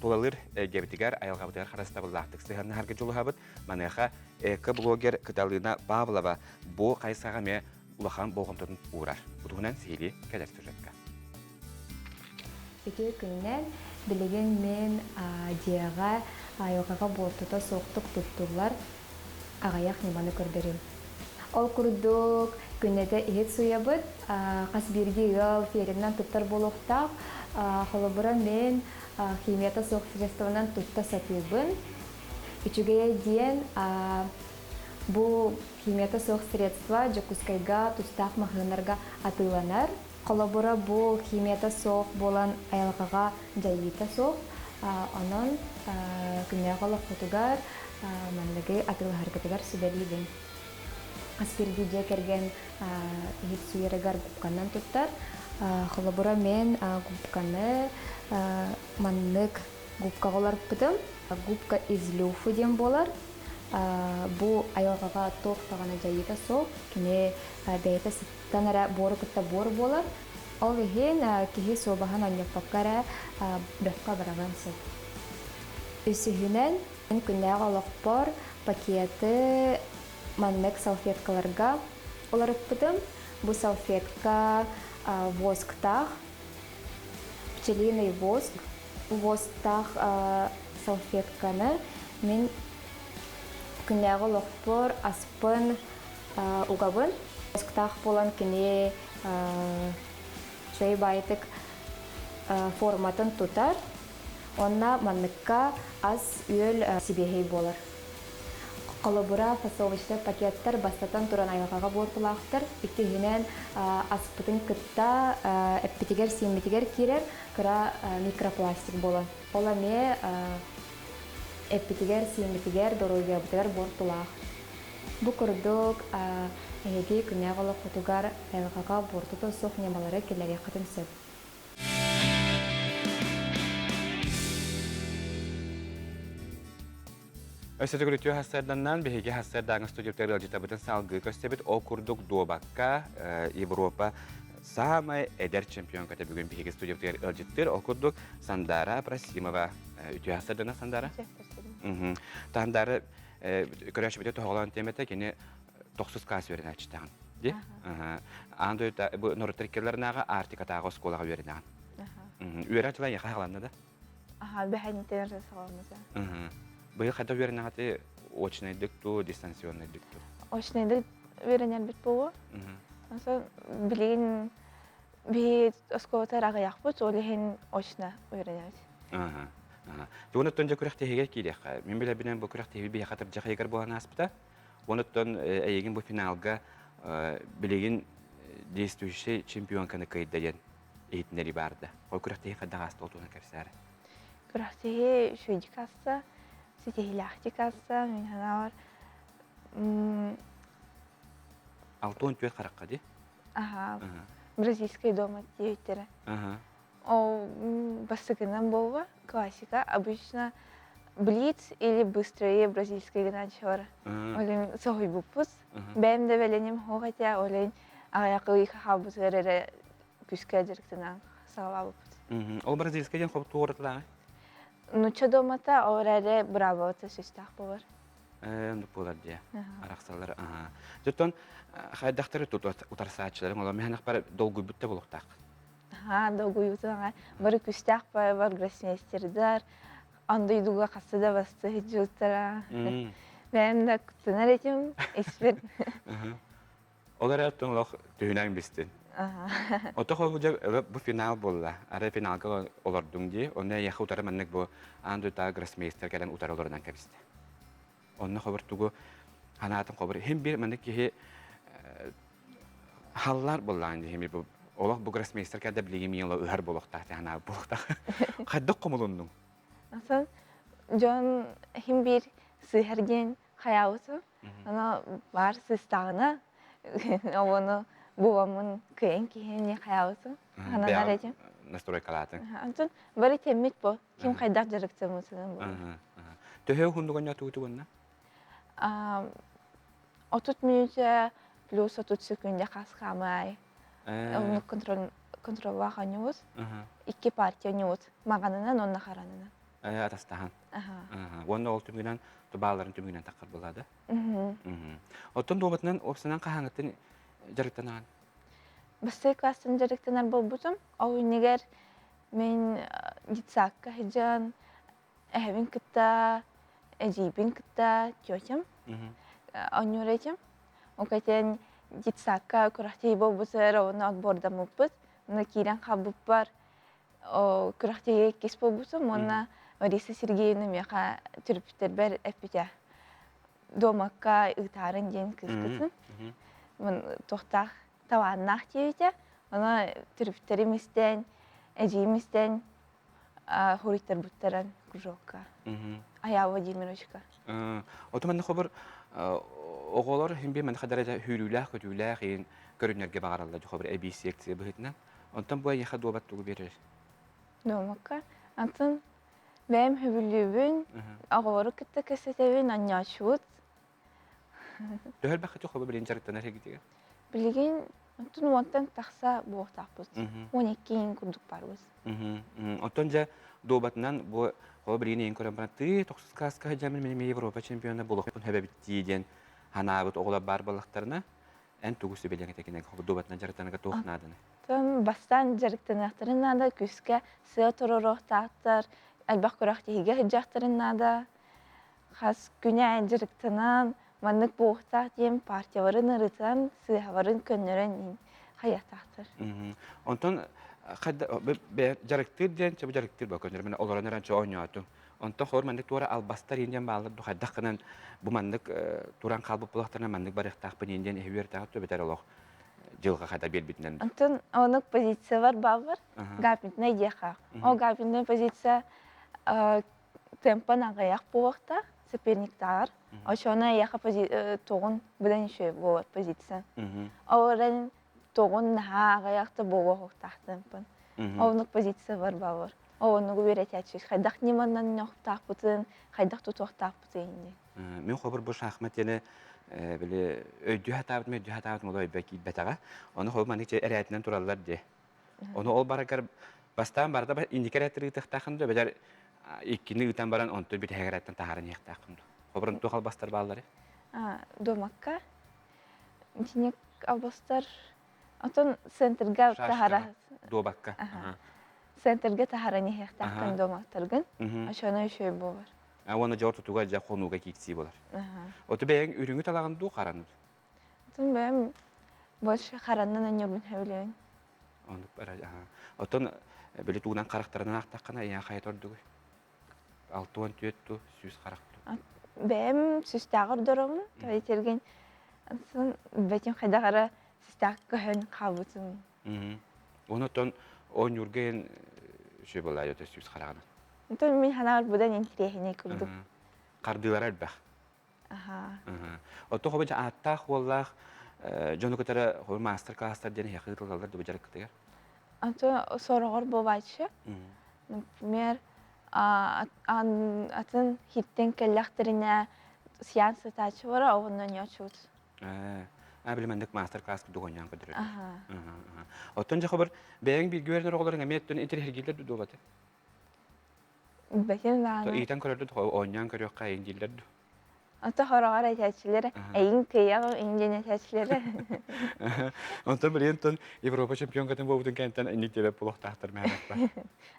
тулалыыр эйгэбитигэр, айылҕабытыгар харыстабыллаахтык сыһыаннаһарга дьулуһабыт. Маныаха эко-блогер Кыталыына Павлова бу хайысхаҕа эмиэ улахан болҕомтотун уурар. Бу туһунан сиһилии кэлэр сюжетка. Үтүө күнүнэн билигин мин дьиэҕэ айылҕаҕа буортута суохтук туттуллар аҕыйах ньыманы көрдөрүм. Ол курдук, күннэтэ иһит сууйабыт, хас биирдии ыал феринэн туттар буолуохтаах. Холобура, мин химията суох средствонан тутта сатыыбын. Үчүгэйэ диэн, бу химията суох средство Дьокуускайга тустаах маҕаһыыннарга атыыланар. Холобура, бу химията суох буолан айылҕаҕа дьайыыта суох. Онон күннээҕи олохпутугар манныгы атыылаһаргытыгар сүбэлиибин. Хас биирдии дьиэ кэргэн иһит сууйарыгар губканан туттар. Холобура, мен губканы маннык губкаҕа уларыппытым. Губка из люфы диэн буолар. Бу айылҕаҕа туох даҕаны дьайыыта суох. Кини бэйэтэ Тан эрэ буору кытта буор буолар. Ол иһин киһи суобаһын онньоппокко эрэ бөххө быраҕыан сөп. Үсүһүнэн, мин күннээҕи олохпор пакеты маннык салфеткаларга уларыппытым. Бу салфетка восктаах. Пчелиный воск. Восктаах салфетканы мин күннээҕи олохпор аспын угабын. Восктаах буолан кини үчүгэй баайытык форматын тутар. Онно манныкка ас-үөл сибиэһэй буолар. Холобура, фасовочнай пакеттар бастатан туран айылҕаҕа буортулаахтар, иккиһинэн аспытын кытта эппитигэр-сииммитигэр киирэр кыра микропластик буолар. Ол эмиэ эппитигэр-сииммитигэр, доруобуйабытыгар буортулаах. Бу курдук эһиги күннээҕи олоххутугар айылҕаҕа буортута суох ньымалары киллэриэххитин сөп. Өссө төгүл үтүө хассарданнан биһиги хассардааҥы студиябытыгар ыалдьытабытын салгыы көрсөбүт. Ол курдук дуобакка Европа саамай эдэр чемпионката бүгүн биһиги студиябытыгар ыалдьыттыыр. Ол курдук Сандара Абрасимова. Үтүө хассардана Сандара. Сандара көрөөччүбүтэ тоһоҕолоон тиэмэтэ кини тохсус класс үөрэнээччитэҕин. Ди? Аан дойду бу норуттар иккилэринээҕи Арктикатааҕы оскуолаҕа үөрэнэҕин. Үөрэх дьыла эйиэхэ хааланна да? Аха, бэһэнитен саҕаланна. Быйыл хайдах үөрэнэҕити очнайдык туу, дистанционнайдык туу? Очнайдык үөрэнэрбит буолуо. Онсон билигин биһи оскуолатар аҕыйахпыт, ол иһин очно үөрэнэбит. Тугун оттон дьэ күрэхтэһиигэ киириэххэ. Мин билэрбинэн бу күрэхтэһии биһиэхэ атырдьах ыйыгар буолан ааспыта. Онуттан эйигин бу финалга билигин действующий чемпионканы кыайда диэн иһитиннэрии баарда. Ол күрэхтэһии хайдах ааста ол туһунан кэпсээр. Күрэхтэһии үчүгэйдик ааста, ситиһиилээхтик ааста. Мин санаабар 64 харахха дии? Аха. Бразильскай дома диэбиттэрэ. Ол бастакынан буолла классика. Обычно блиц или быстрее бразильскай гынааччылар. Олен соһуйбуппут. Бэйэм да бэлэним суох этэ, олен аҕыйах ый хаалбытыгар эрэ күүскэ дьарыктанан саҕалаабыппыт. Ол бразильскай диэн хобут туоратылааҕый? Нучча домата ол эрээри браво-то сүстээх буолар. Оннук буолар дии. Арахсаллар. Дьоттон хайдахтары тут утарсааччыларыҥ олор миһанахпар долгуйбут да буолуохтаах. Аһаа, долгуйуутун бары күстээх бар гроссмейстердар, андойдуга хасса да басты сылдьыбыттара. Бэйэм да куттанар этим, испэр. Ол эрэ оттон олох түһүнэн бистин. Ото холбу дьэ бу финал буолла. Арай финалга олордуҥ дии. Онно эйиэхэ утары маннык бу аан дойдутааҕы гроссмейстер кэлэн утары олорунан кэбистэ. Онно хобур тугу ханаатын хобур хим бир маннык киһи халлар буоллаан дии бу олох бу гроссмейстер кэлдэ билигин миин ыһар буолуохтаах ханаабыт буолуохтаах. Хайдах хомулуннуҥ? Асан дьон хим бир сыһар диэн хайаабытым. Аны баар сыстаҕына оҕону бубаммын кыайан киһини хайаабытым. Хананар этим. Настройкалаатыҥ. Антон бары тэммит бу. Ким хайдах дьарыктаммытынан бу. Төһө уһуннук онньоотугут уонна? 30 мүнүүтэ плюс 30 секунда хас хаамай. Оннук контроллаах онньубут. Икки партия онньубут. Маҕанынан уонна харанынан. Атастаһан. Уонна ол түмүгүнэн тубааларын түмүгүнэн таххар буолла да? Оттон дуобатынан опсанан хаһааҥҥыттан дьарыктанаҕын? Бастакы класстан дьарыктанар буолбутум. Ол иннигэр Мин детсадка сылдьан эһэбин кытта, эдьиийбин кытта тетям оонньуур этим. Ол кэтэн детсадка күрэхтэһии буолбутугар уонна отбордаммыппыт. Онно киирэн хаалбыппар күрэхтэһиигэ иккис буолбутум уонна Лариса Сергеевна миэхэ төрөппүттэрбэр эппитэ дуомакка ыытаарын диэн кыыскытын. Туохтаах талааннаах диэбитэ. Ону төрөппүттэрим истэн, эдьиийим истэн хуруйтарбыттаран кружокка. Аяа Владимировичка. Оту манна хобур оҕолор химби манна хадарата хүүрүүлээх көтүүлээх иин көрүннэргэ баҕараллар хобур эбии секция быһытынан. Онтон бу эйиэхэ дуобат тугу биэрэр? Дуомакка. Антон бэйэм хөбүлүүбүн, оҕолору кытта кэсэтэбин, онньоочубут. Төһө элбэх хобу билин дьарыктанар хигитигэр? Билигин оттон уонтан тахса буолуохтаахпыт. 12 курдук барбыт. Оттон дьэ дуобатынан бу хобу билигин эйин көрөн баран тыы тохсус кааска сылдьаммын мин эмиэ Европа чемпиона буолуохпун сөбөбүттии диэн ханаабыт оҕолор баар буоллахтарына эн тугу сүбэлиэҥ этэ кинилэргэ дуобатынан дьарыктанарга туох нааданы? Тон бастаан дьарыктаныахтарын наада, күүскэ сыа туруоруохтаахтар, элбэх күрэхтэһиигэ сылдьыахтарын наада. Хас күнэ дьарыктанан, маннык буолуохтаах диэн партияларын ырытан, сыыһаларын көннөрөн хайыахтаахтар. Онтон дьарыктыыр диэн чэ бу дьарыктыыр бу көннөрү мен олорон эрэн чэ оонньоотум. Онтон хор маннык туора албастар иин бааллар ду хайдах гынан бу маннык туран хаалбыт буолахтарына маннык барыахтаахпын иин диэн эһи үөртээх төбөтөр олох дьылҕа хайда биэрбитинэн. Онтон онук позициялар бааллар. Гапитнай диэхэ. Ол гапитнай позиция темпан аҕыйах буолуохтаах, соперниктааҕар. Оччоҕуна эйиэхэ тоҕун быдан үчүгэй буолар позиция. Ол эрэн тоҕун наһаа аҕыйахта буолуохтаах темпын. Оннук позиция бар баалар. Ол оннугу үөрэтээччи хайдах ньыманан ньохтаахпытын, хайдах тутуохтаахпытын инни. Мин хобур бу шахмат диэни били өйдүү сатаабытым, өйдүү сатаабытым ол өйбө киирбэтэҕэ. Ону хобур маннык эрээтинэн тураллар дии. Ону ол барыгар бастаан барыта инники эрэ ыытыахтааххын да бэдэр иккини ыытан баран онтон бүтэһигэр таһааран иһиэхтааххын дуу. Хобурун туох албастар бааллары? Дуомакка итинник албастар отон центрга таһара дуобакка центрга таһаран иһиэхтааххын дуомактаргын ошоно үчүгэй буолар. Уонна дьор тутуга дьэ хонууга киирсии буолар. Оту бэйэҥ үрүҥү талаҕын дуу харанын? Отон бэйэм больше хараннан онньуурбун сөбүлүүбүн. Оннук бара Оттон били тугунан харахтарынан аахтаххына эйиэхэ хайа ордугуй? 64 ту 100 харах ту. Бэйэм сүстээҕэр доробун. Тергин бэтим хайдах эрэ сүстээх көһөн хаалбытым. Онотон оонньуурга эн үчүгэй буолаа өтө сүүс хараҕынан. Онтон мин ханаабар быдан интириэһинэй курдук. Хардыылара элбэх. Оттон хобу ааттаах уоллаах дьону кытары хобу маастар-класстар диэн эһиэхэ ыытыллаллар дуу дьарыккытыгар? Антон сороҕор буолааччы. Например, атын хиттен кэллэхтэринэ сеанс сытааччы бара, онно ньочут. Аа, били маннык маастар-класс курдук оонньоон көрдөрөр. Оттон дьэ хобур бэйэҥ бииргэ үөрэнэр оҕолоруҥ эмиэ өттүн интэриэһиргииллэр дуу дуобаты? Бэкин даҕаны. Ыйтан көрөрдө оонньоон көрүөххэ эйин дииллэр дуу? Ото хороҕор этээччилэр эйин кыйаҕым ин диэн этээччилэрэ. Онтон билигин тон Европа чемпионкатын буолбутун кэнниттэн инник диэбэт буолуохтаахтар мээнэппэ.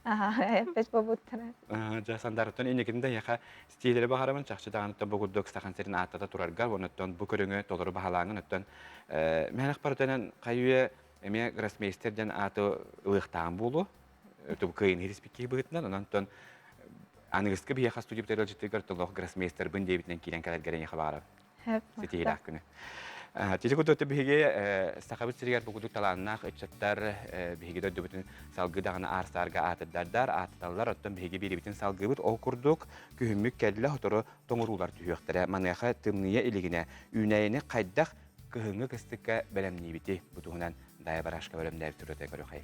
Аха, эппэт буолбуттара. Дьэ Сандаарыттан инникитин да эйиэхэ стилери баҕарабын чахчы даҕаныттан бу курдук Сахан сирин ааттата тураргар уоннаттан бу көрүҥү толору баһылааҥын оттон мээнэх барытынан хайы эмиэ гроссмейстер диэн ааты ылыахтааҕым буолуо тубу кыайын иһириспит быһыытынан онон аныгыскы биһиэхэ студия ыалдьытыгар толох гроссмейстербын диэбитинэн киирэн кэлэргэр эйиэхэ баҕарабын ситиһиилээх күнү Тити курдук биһиги Сахабыт сиригэр бу курдук талааннаах ыччаттар биһиги дойдубутун салгыы даҕаны аар-саарга аатырдардар, ааттаталлар, оттон биһиги биирибитин салгыыбыт. Ол курдук күһүммүт кэллэ, сотору тоҥоруулар түһүөхтэрэ. Маныаха тымныйа илигинэ үүнээйини хайдах кыһыҥҥы кыстыкка бэлэмниибитий? Бу туһунан Дая Барашка бэлэмнээбит турата көрүөхэй.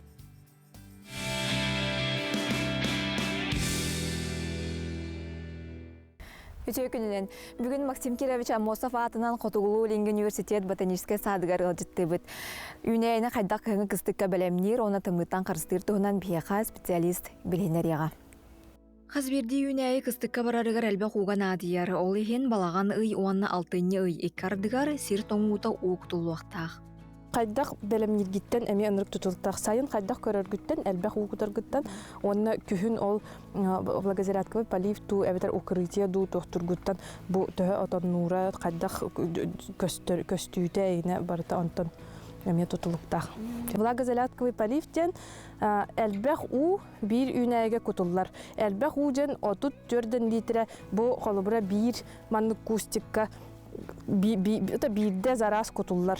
Үтүө күнүнэн. Бүгүн Максим Кирович Аммосов аатынан Хотугулуу-Илиҥҥи университет ботаническай саадыгар ыалдьыттыыбыт. Үүнээйини хайдах кыһыҥҥы кыстыкка бэлэмниир уонна тымныыттан харыстыыр туһунан биһиэхэ специалист билиһиннэриэҕэ. Хас биирдии үүнээйи кыстыкка барарыгар элбэх ууга наадыйар. Ол иһин балаҕан ый уонна алтынньы ый икки ардыгар сир тоҥуута уу кутуллуохтаах. Хайдах бэлэмнииргиттэн эмиэ ынырык тутулуктаах. Сайын хайдах көрөргүттэн, элбэх уу кутаргыттан уонна күһүн ол влагозарядковый полив дуу эбэтэр укрытие дуу туохтургуттан бу төһө отоннуура, хайдах көстөр, көстүүтэ эйинэ барыта онтон эмиэ тутулуктаах. Влагозарядковый полив диэн элбэх уу биир үүнээйигэ кутуллар. Элбэх уу диэн 34 литрэ бу холобура биир маннык кустикка биирдэ зараас кутуллар.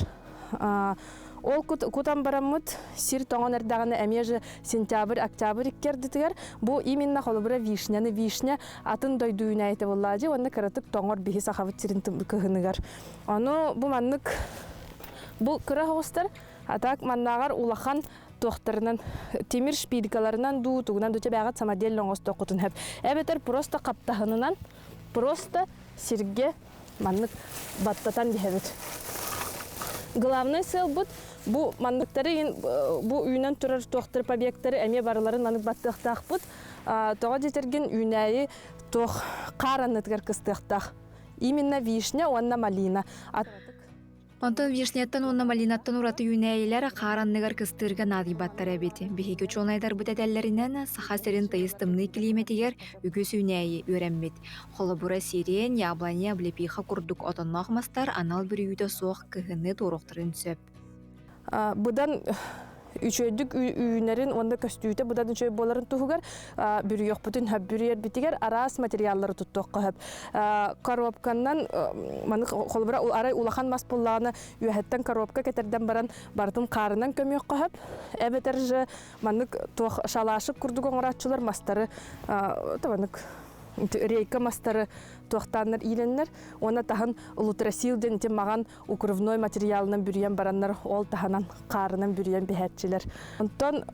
Ол кутан бараммыт сир тоҥон эрдэҕинэ эмиэ же сентябрь, октябрь иккэрдитигэр бу именно холобура вишняны вишня атын дойду үүнээйитэ буоллаадьы уонна кыратык тоҥор биһи сахабыт сирин кыһыныгар. Ону бу маннык бу кыра оҕустар а так маннааҕар улахан туохтарынан тимир шпилькаларынан дуу тугунан дуу бэҕэт самодельно оҥостуоххутун сөп. Эбэтэр просто хаптаһынынан просто сиргэ маннык баттатан биһэбит. Главный сыалбыт бу манныктары бу үүнэн турар туохтары побегтары эмиэ барыларын маннык баттыахтаахпыт. Тоҕо диэтэргин үүнээйи туох хаар аннытыгар кыстыахтаах. Именно вишня уонна малина. Онтон вишняттан уонна малинаттан ураты үүнээйилэр хаар анныгар кыстыырга наадыйбаттар эбит. Биһиги учуонайдарбыт этэллэринэн, Саха сирин тыйыс тымныы килиимэтигэр үгүс үүнээйи үөрэммит. Холобура, сирень, яблоня, облепиха курдук отонноох мастар анал бүрүйүүтэ суох кыһыны туоруохтарын сөп. Быдан үчүгэйдик үүнэрин уонна көстүүтэ быдан үчүгэй буоларын туһугар бүрүйүөхпүтүн сөп бүрүйэрбитигэр араас материаллары туттуохха сөп коробканан маны холобура арай улахан мас буллаҕына үөһэттэн коробка кэтэрдэн баран барытын хаарынан көмүөххэ сөп эбэтэр же маннык туох шалашик курдук оҥорооччулар мастары маннык рейка мастары туохтааннар иилэннэр уонна таһын лутрасил диэн ити маҕан укрывной материалынан бүрүйэн бараннар ол таһынан хаарынан бүрүйэн биһээччилэр. Онтон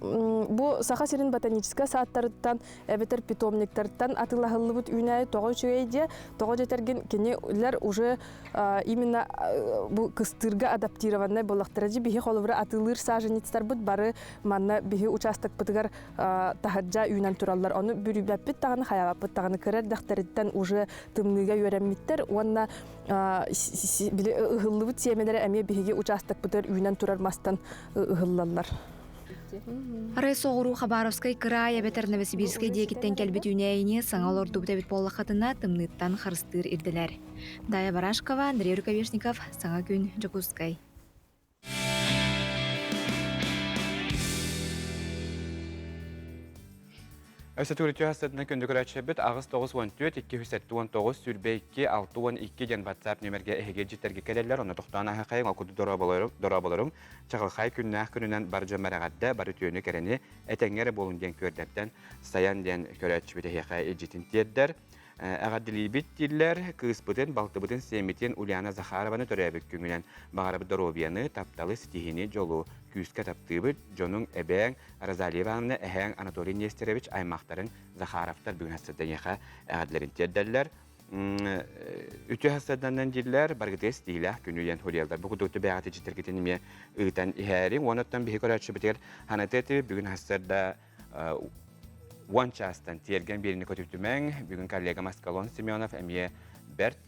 бу Саха сирин ботаническай саадтарыттан эбэтэр питомниктарыттан атыылаһыллыбыт үүнээйи тоҕо үчүгэй диэ, тоҕо дьэтэргин кинилэр уже именно бу кыстыырга адаптированнай буоллахтара дьи биһи холобура атыылыыр саженецтарбыт бары манна биһи участокпытыгар таһырдьа үүнэн тураллар. Ону бүрүйбэппит даҕаны хайаабаппыт даҕаны кыра эрдэхтэриттэн уже тымныыга үөрэммиттэр уонна били ыһыллыбыт сиэмэлэрэ эмиэ биһиги учаастакпытыгар үүнэн турар мастан ыһыллаллар. Арай соҕуруу Хабаровскай кыраай эбэтэр Новосибирскай диэкиттэн кэлбит үүнээйини саҥа олордубут эбит буоллаххытына тымныыттан харыстыыр ирдэнэр. Дая Барашкова, Андрей Рукавишников, Саҥа күн, Дьокуускай. Өссө түгүрүтүү хастатынан күндү көрөөччүлэрбит 8 94 279 22 62 диэн WhatsApp нүөмэргэ эһиги дьиттэргэ кэлэллэр. Онно тохтоон аһахайын, ол курдук дорооболоруҥ, чаҕылхай күннээх күнүнэн бар дьон эҕэрдэ, бары үтүөнү кэрэни этэҥҥэ эрэ буолун диэн күөрдэртэн сайан диэн көрөөччүбүт эһиэхэ илдьитин тиэрдэр. Эҕэрдэлиибит дииллэр, кыыспытын, балтыбытын, сиэммитин Ульяна Захарованы төрөөбүт күҥүнэн баҕарабыт доруобуйаны, тапталы, ситиһиини, дьолу күүскэ таптыыбыт, дьонуҥ, эбээҥ Розалия Ивановна, эһээҥ Анатолий Нестерович аймахтарыҥ Захаровтар бүгүн хасырданьыха эҕэрдэлэрин тиэрдэллэр. Үтүө хасырданнан дииллэр, баргытыа ситиһиилээх күнү диэн хуруйаллар. Бу курдук бэйэҕит ичитэргитин эмиэ ыытан иһээриҥ. Уонуттан биһи көрөөччүбүтүгэр ханатыа этибит бүгүн хасырда уон чаастан тиэргэн биэриини көтүтүмэҥ. Бүгүн коллегам Аскалон Семенов эмиэ бэрт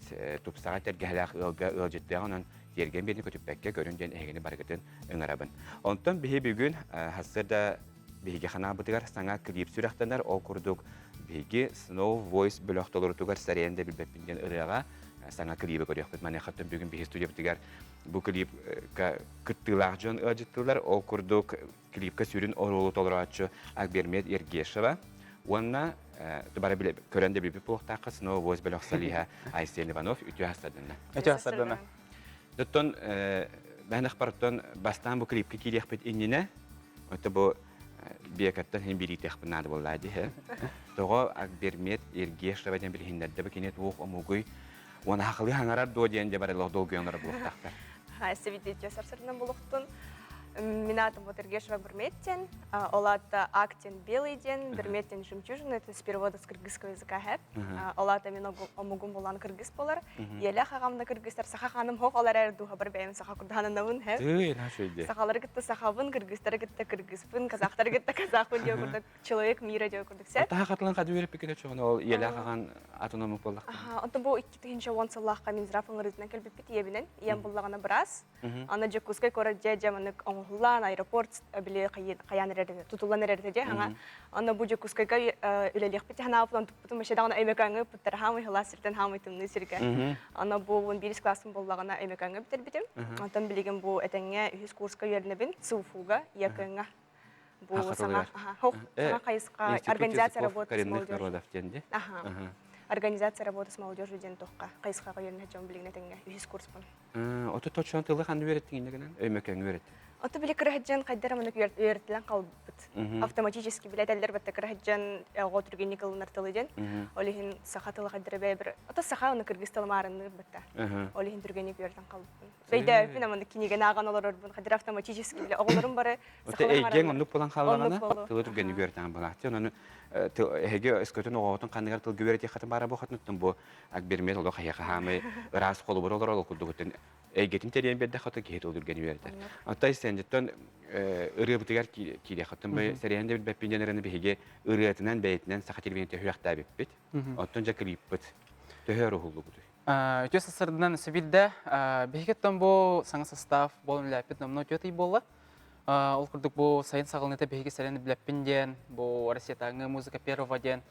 тупсаҕай тэлгэһэлээх ыалга ыалдьыттыаҕа, онон тиэргэн биэриини көтүппэккэ көрүн диэн эһигини барыгытын ыҥырабын. Онтон биһи бүгүн сарсыарда биһиги ханаабытыгар саҥа клип сүрэхтэнэр. Ол курдук биһиги Snow Voice бөлөх толорутугар сэрийэн да билбэппин диэн ырыаҕа саҥа клиби көрүөхпүт. Маныаха бүгүн биһи студиябытыгар бу клипка кыттыылаах дьон ыалдьыттыылар. Ол курдук клипка сүрүн оруолу толорооччу Акбермет Ергешева уонна бары көрөн да билбит буолуохтаахха Snow Voice бөлөх солиһа Айсен Иванов үтүө хастардына. Үтүө хастардына. Оттон бэһнэхпар бастаан бу клипка киириэхпит иннинэ это бу биэкаттан хин бириитиэхпин наада буоллаа дии. Тоҕо Акбермет Ергешева диэн билиһиннэрдэ бу кини туох омугуй уонна хахылыы хаҥарар дуо диэн дьэ барылах долгуйан буолуохтаахтар. Севидетия сарсырынан булуктун. Минатым вот Эргешева Берметтен, Олата Актен Белый день, Берметтен Жемчужина, это с перевода с кыргызского языка хэп. Олата мен омугум болан кыргыз болар. Еле хагамна кыргызтар саха ханым хох олар эр духа бар бэйэм саха курдаананабын хэп. Сахалар кытта сахабын, кыргызтар кытта кыргызпын, казахтар кытта казахпын диye курдук человек мира диye курдук сеп. Таха катылан кады берип бикене чоҕун ол еле хаган атын омук боллах. Онтон бу 2010 сыллаахха Минздрав ыҥырыытынан кэлбиппит ийэбинэн. Ийэм буллаҕына быраас. Аны Дьокуускай куорат дьэ дьэ маннык оҥоһуллаан аэропорт били хайаан эрэр тутуллан эрэр дьэ хаҥа. Аны бу Дьокуускайга үлэлиэхпит санаабытын туппутум вообще даҕаны Өймөкөөҥҥө ыппыттара хаамай сылаас сиртэн хаамай тымныы сиргэ. Аны бу уон биирис классым буллаҕына Өймөкөөҥҥө бүтэрбитим. Онтон билигин бу этэҥҥэ үһүс курска үөрэнэбин ЦУФУга, ЯКН-ҥа. Бу саҥа саҥа хайысха организация работы с молодежью. Организация работы с молодежью диэн туохха хайысхаҕа үөрэнэ дьон билигин этэҥҥэ үһүс курспун. Ото точно тылы ханна үөрэттиҥ иннэ гынан? Өймөкөөҥҥө үөрэттим. Ото били кыраһыдьан хайдара маннык үөрэтилэн қалбыт. Автоматически билэтэллэр батта кыраһыдьан оҕо түргэнник ылынар тылы диэн. Ол иһин саха тыла хайдара бэйбир. Ото саха оны кыргыз тылы маарынныыр батта. Ол иһин түргэнник үөрэтэн қалбыппын. Бэйдээбиппин аманнык кинигэни ааҕан олорорбун хайдара автоматически биле оҕолорум бары Ото эйгэҥ оннук буолан хааллаҕына тылы түргэнник үөрэтэн балааччы. Онон эһиги өскөтүн оҕоҕутун ханныгар тылга үөрэтиэххитин баара буохатыттан бу Акбермет олох эһиэхэ хаамай ыраас холобур олорор ол курдугуттан эйгэтин тэрийэн биэрдэххэ то киһи тыл түргэн үөрэтэр. Оттон сендиттэн ырыабытыгар киириэххиттэн бу сэрийэн да билбэппин диэн эрэн биһиги ырыатынан бэйэтинэн саха телевидениетэ үрэхтээбиппит. Оттон дьэ клиппыт төһө уһуллубутуй? Үтүө сарсыарданан өссө биирдэ биһиги бу саҥа состав буолан үлэлээппит номнуо үтүө ый буолла. Ол курдук бу сайын саҕаланыыта биһиги сэрэн билэппин диэн бу Россиятааҥы музыка первого диэн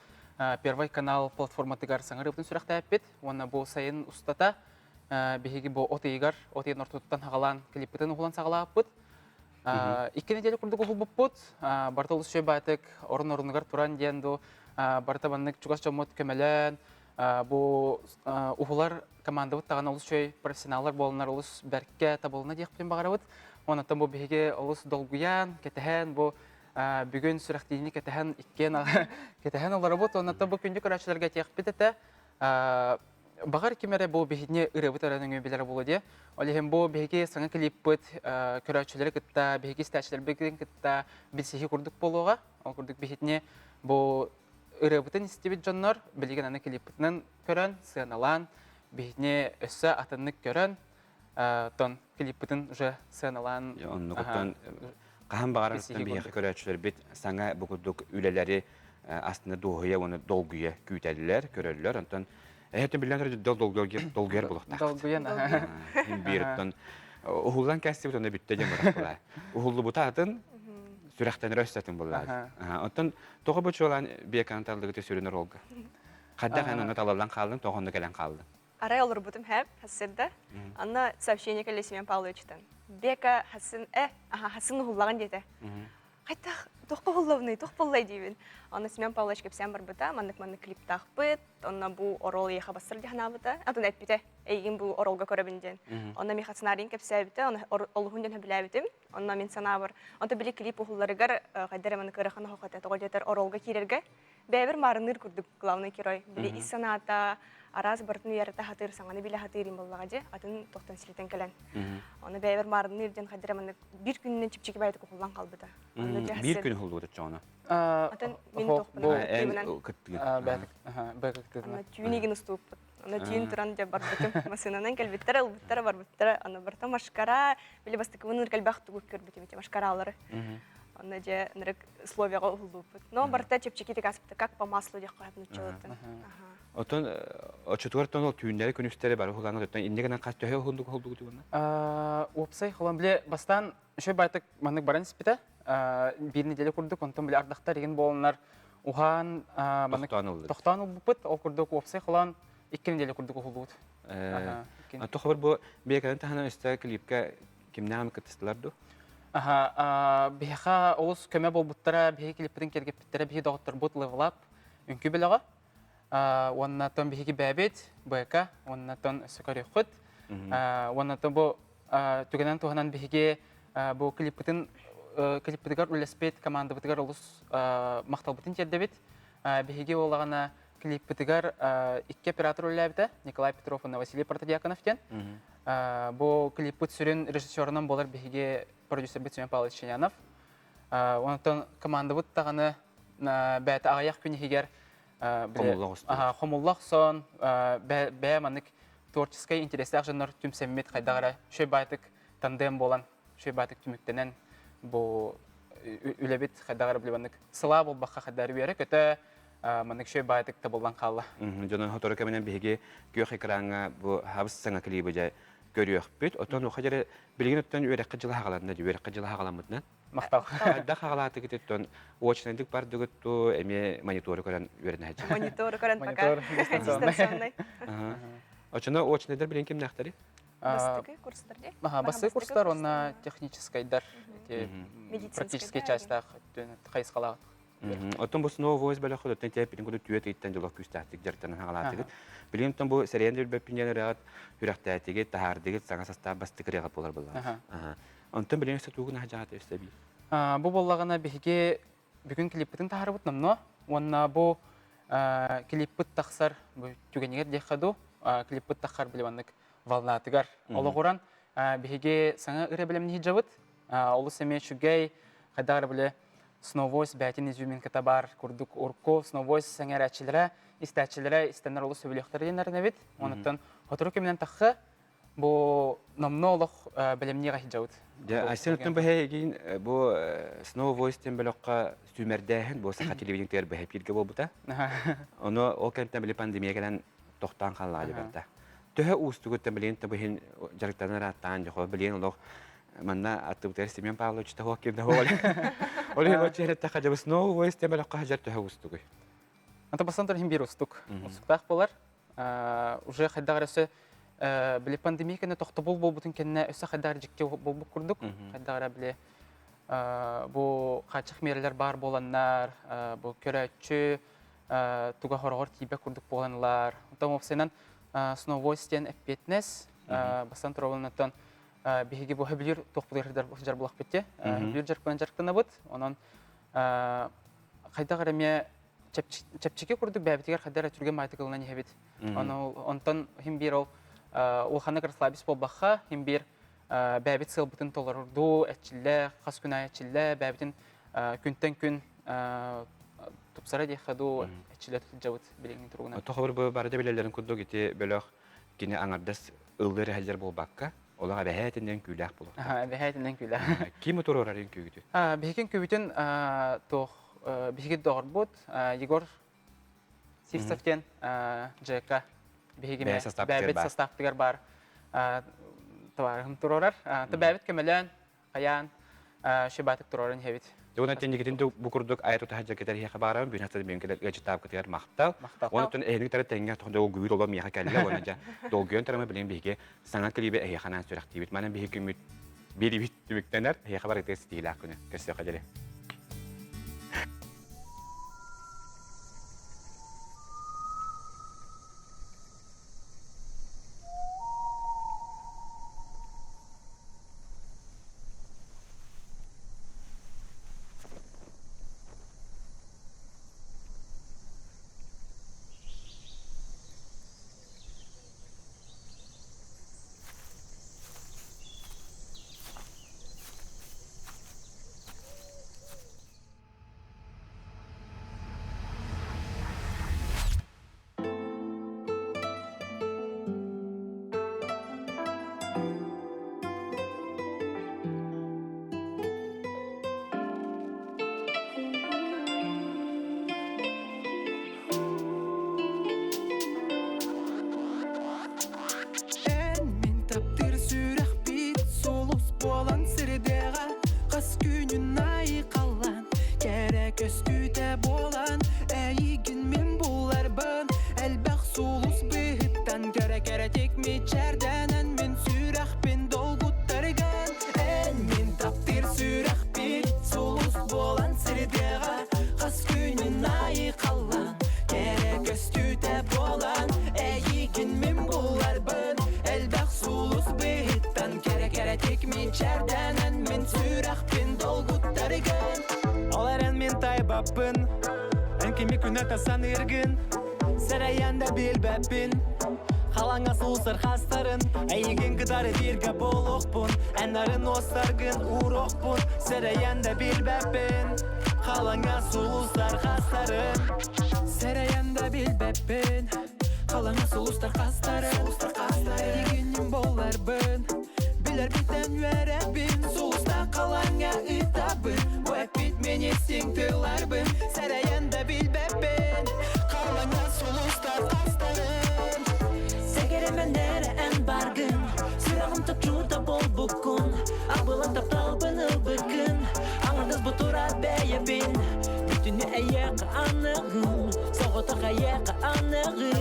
Первый канал платформатыгар саҥа ырыабытын сүрэхтээппит. Уонна бу сайын устата биһиги бу от ыйыгар, от ыйын ортотуттан хаҕалаан клиппытын уһулан саҕалааппыт. Икки неделя курдук уһулбуппут. Барыта олус үчүгэй баатык орун-орунугар туран диэн ду барыта маннык чугас дьоммут көмөлөөн бу уһулар командабыт даҕаны олус үчүгэй профессионаллар буоланнар олус бэркэ табылына диэхпитин баҕарабыт. Онон бу биһиги олус долгуйан, кэтэһэн, бу бүгүн сүрэхтиини кэтэһэн иккиэн кэтэһэн олоробут. Онон бу күндү көрөөччүлэргэ этиэхпит этэ. Баҕар ким эрэ бу биһигини ырыабыт эрэ нөҥүө билэрэ буолуо диэ. Ол иһин бу биһиги саҥа клиппыт көрөөччүлэри кытта, биһиги истээччилэрбитин кытта билсиһии курдук буолуоҕа. Ол курдук биһигини бу ырыабытын истибит дьоннор билигин аны клиппытынан көрөн, сыаналаан, биһигини өссө атыннык көрөн, тон клиппытын уже сыаналаан Оннугуттан хаһан баҕарар биһиэхэ көрөөччүлэрбит саҥа бу курдук үлэлэри астына дуоһуйа уонна долгуйа күүтэллэр, көрөллөр. Онтон эһэтин биллэн турар долгуйар буолуохтаах. Долгуйан. Биир оттон уһуллан кэстибит онно бүттэ диэн барах Уһуллубута атын сүрэхтэнэр өссө атын буоллаҕа. Оттон тоҕо бу чуолаан биэканы таллыгыты сүрүн оруолга? Хайдах эн онно талаллан хааллыҥ, тоҕо онно кэлэн хааллыҥ? Арай олорбутум хэп, хассырда. Анна сообщение кэллэ Семен Павловичтан. Бека хасын э, аха хасын уһуллаҕын диэтэ. Хайтах тохко уһуллабыный, тох боллай диибин. Онно Семен Павлович кэпсээн барбыта, маннык-маннык клиптаахпыт, онно бу орол эйиэхэ бассар дии санаабыта. Атын эппитэ, эйигин бу оролго көрөбүн диэн. Онно миэхэ сценарийын кэпсээбитэ, оны олуһун диэн сөбүлээбитим. Онно мин санаабар, онто били клип уһулларыгар хайдар эманы кыарахан оһох этэ, тоҕо диэтэр оролго киирэргэ бэйэбэр маарынныыр курдук главный герой. Били ис санаата, араас барытын уйарыта хатыыр, саҥаны билэ хатыыр им буоллаҕа дьэ, атын тохтон силитэн кэлэн. Оны бэйэбэр маарынныыр диэн хайдар эманы биир күнүнэн чипчики баайытык уһуллан хаалбыта. Биир күн уһуллубут оччоҕуна? Атын мин тохпунан кыттыгын. Түүн игин устууппут. Аны түүн туран дьэ барбытым. Массыынанан кэлбиттэрэ, ылбыттара, барбыттара. Аны барыта машкара, били бастакыбын ыркэлбэх тугу көрбүтүм ити машкаралары. Онно дьэ ынырык условияҕа уһуллубуппут. Но барыта чэпчэкитик ааспыта, как по маслу диэххэ сөп нууччалыттан. Отон оччотугар тон ол түүннэри күнүстэри бары уһулаан оттон инньэ гынан хас төһө уһундук уһулдугут уонна? Уопсай холон бile бастаан үчүгэй байтык маннык баран испитэ. Биир неделя курдук онтон бile ардахтар игин буоланнар уһаан маннык тохтоон ылбыппыт. Ол курдук уопсай холоон икки неделя курдук уһуллубут. Ато хабар бу биэкэнэн таһынан өстө клипка кимнээх кыттыстылар ду? Аха, биһиэхэ олус көмө буолбуттара, биһиги клиппитин киэргэппиттэрэ, биһиги доҕотторбут Level Up үҥкүү бөлөҕө. Уонна тон биһиги бэйэбит БК, уонна тон өссө көрүөххүт. Уонна тон бу түгэнэн туһанан биһиги бу клиппытын клиппытыгар үлэспит командабытыгар олус махталбытын тиэрдэбит. Биһиги буоллаҕына клиппытыгар икки оператор үлэлээбитэ, Николай Петров уонна Василий Протодьяконов диэн. Бу клиппыт сүрүн режиссерунан буолар биһиги продюсербит Семен Павлович Ченянов. Онтон командабыт даҕаны бэйэтэ аҕыйах күн иһигэр хомулла охсон, бэйэ маннык творческай интерестээх дьоннор түмсэммит хайдах эрэ үчүгэй баайтык тандем буолан, үчүгэй баайтык түмүктэнэн бу үлэбит хайдах эрэ маннык сылаа буолбакка хайдах эрэ үөрэ-көтө маннык үчүгэй баайтык табыллан хаалла. Дьонун сотору кэминэн биһиги күөх экраҥҥа бу хабыс саҥа клибы дьэ көрүөхпүт. Оттон уха дьэрэ билигин оттон үөрэххэ дьыла хаҕаланна, үөрэххэ дьыла хаҕаламмытынан Махтал. Хайдах хаҕалаатыгыт оттон очнайдык бардыгыт ту эмиэ монитору көрөн үөрэнэ сылдьар. Монитору көрөн пока дистанционный. Очоно очнайдар билин кимнээхтэри? Бастакы курстар дии. Аха, бастакы курстар уонна техническайдар практическай частьтаах хайысхалаах. Оттон бу Snow Voice бөлөххө оттон тиэппитин курдук түөрт ыйыттан дьолох күүстээхтик дьарыктанан хаҕалаатыгыт. Билигин оттон бу сэрийэн өлбөппүн диэн ырыаҕыт үрэхтээтигит, таһаардыгыт, саҥа састаап бастакы ырыаҕыт буолар буоллаҕа. Онтон билигин өссө тугун аһа өссө эбии? Бу буоллаҕына биһиги бүгүн клиппытын таһаарбыт номнуо уонна бу клиппыт тахсар бу түгэнигэр диэххэ дуу клиппыт таххар били маннык волнатыгар олоҕуран биһиги саҥа ырыа бэлэмниир дьабыт олус эмиэ үчүгэй хайдах эрэ били Сновойс бээтин изюминката баар курдук урукку Сновойс сэҥээрээччилэрэ истээччилэрэ истэннэр олус сөбүлүөхтэрэ диэн эрэнэбит. Онуттан сотору кэминэн тахха бу номнуо олох бэлэмниэҕэ сылдьабыт. Дьэ, Айсен оттон бэһэйигин бу Snow Voice диэн бөлөххө сүүмэрдээһин бу саха телевидениетыгар бэһэ бииргэ буолбута. Ону ол кэмтэн били пандемия кэлэн тохтоон хааллаҕа дьэ барда. Төһө уустугуттан билигин табыһын дьарыктанар ааттаан дьохо билигин олох манна аттыбытыгар Семен Павлович таһуох кирдэ ол. Ол иһин оччо эреттэхэ дьабыс новый темелөххө хажар төһө уустугуй? Ата бастан туран биир устук. Устуктаах болар. Уже хайдах өссө били пандемия кэннэ тохтобул буолбутун кэннэ өссө хайдах дьикти буолбут курдук. Хайдах эрэ били бу хааччах миэрэлэр баар буоланнар, бу көрөөччү туга хороҕор тиийбэт курдук буолан ылар. Оттон уопсайынан Сновойс диэн эппиэтинэс бастан турабылынаттан биһиги бу хөбүлүүр туохпутугар сылдьар булахпыт те. Хөбүлүүр дьарыктанан дьарыктанабыт. Онон хайдах эрэ эмиэ чэпчэки курдук бэйэбитигэр хайдах эрэ түргэн баайтык ылынан иһэбит. Ону онтон хим биир ол улаханнык расслабись буолбахха, хим биир бэйэбит сыалбытын толорордуу, эрчиллэ, хас күн аайы эрчиллэ, бэйэбитин күнтэн күн тупсара диэххэ дуу, эрчиллэ сылдьабыт билиҥҥи туругунан. Тоҕо бу бары да билэллэрин курдук ити бөлөх кини аҥардас ыллыыр эһэллэр буолбакка, олох эбэһээтинэн күүлээх буолуохтаах. Эбэһээтинэн күүлээх. Ким туруорар үҥкүүгүтүн? Биһиги үҥкүүбүтүн туох биһиги доҕорбут Егор Сивцев диэн ЖК биһиги бэйэбит састааптыгар баар товарыһым туруорар. Бэйэбит көмөлөөн, хайаан шибатык туруоран иһэбит. Уонна теннигитин бу курдук айа тутаһа дьакетер иһиэхэ баарабын бүн хастан мен келер ыачытаапкытыгар махтал. Онтон эһиги тары тэҥҥэ тоҕо гүйүр олом миэхэ кэллэ уонна дьэ долгуйан тарама билин биһиги саҥа клибе эһиэхэ анаан сүрэхтиибит. Манан биһиги күммүт биэрибит түмүктэнэр эһиэхэ барытыгар ситиһиилээх күнү көрсүөххэ диэри. Эн мин таптыыр сүрэхпит сулус буолан сирдээҕэ хас күнүн айхаллаан кэрэ көстүүтэ буолан эйигин мин буларбын элбэх сулус быһыттан кэрэ кэрэтик мичээрдэнэн мин сүрэхпин долгуттарган эн мин таптыыр сүрэхпит сулус буолан сирдээҕэ хас күнүн айхаллаан кэрэ көстүүтэ буолан эйигин мин буларбын элбэх сулус быһыттан кэрэ кэрэтик мичээрдэнэн мин сүрэхпин долгуттаргын Ол эрэн мин тайбаппын Эн кими күнэтэ саныыргын Сэрэйэн да билбэппин Халаҥа сулусар хастарын Эйигин кытары бииргэ буолуохпун Эн нарын уостаргын ууруохпун Сэрэйэн да билбэппин Халаҥа сулустар хастарын Сэрэйэн да билбэппин Халаҥа сулустар хастарын Эйигиннин болларбын Билэрбиттэн үөрэбин Сулуста халаҥа ыытабын Бу эппит мин истиҥ тылларбын Сэрэйэн да билбэппин Халаҥа сулустар хастарын Сэгэрэмэн эрэ эн баргын Сүрэҕим топчуута буолбуккун Абылаҥ тапталбын ылбыккын Аҥардас бу турар бэйэбин Бүтүнү эйиэхэ аныгым Соҕотох эйиэхэ аныгым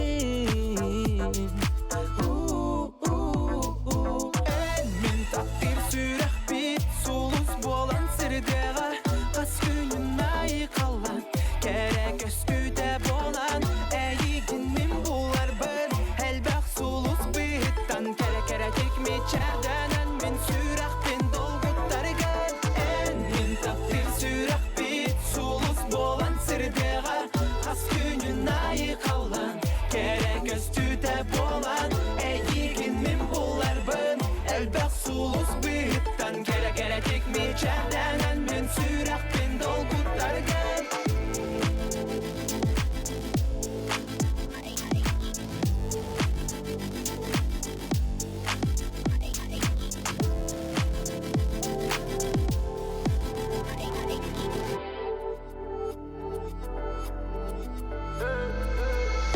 Эн мин таптыыр сүрэхпит сулус буолан сирдээҕэ хас күнүн айхаллан кэрэ көстүүтэ буолан эйигин мин буларбын элбэх сулус быһыттан кэрэ кэрэтик мичээрдэнэн мин сүрэхпин долгуттаргын эн мин таптыыр сүрэхпит сулус буолан сирдээҕэ хас күнүн айхаллан кэрэ көстүүтэ буолан эйигин мин буларбын элбэх сулус быһыттан кэрэ кэрэтик мичээрдэнэн мин сүрэхпин долгуттаргын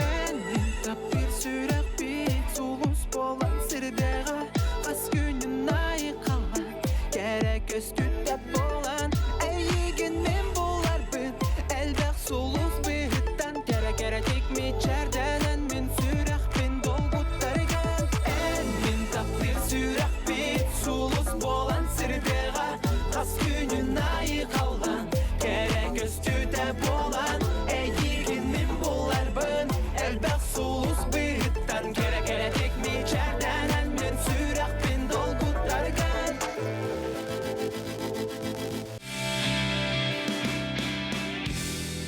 Эн таптыыр сүрэх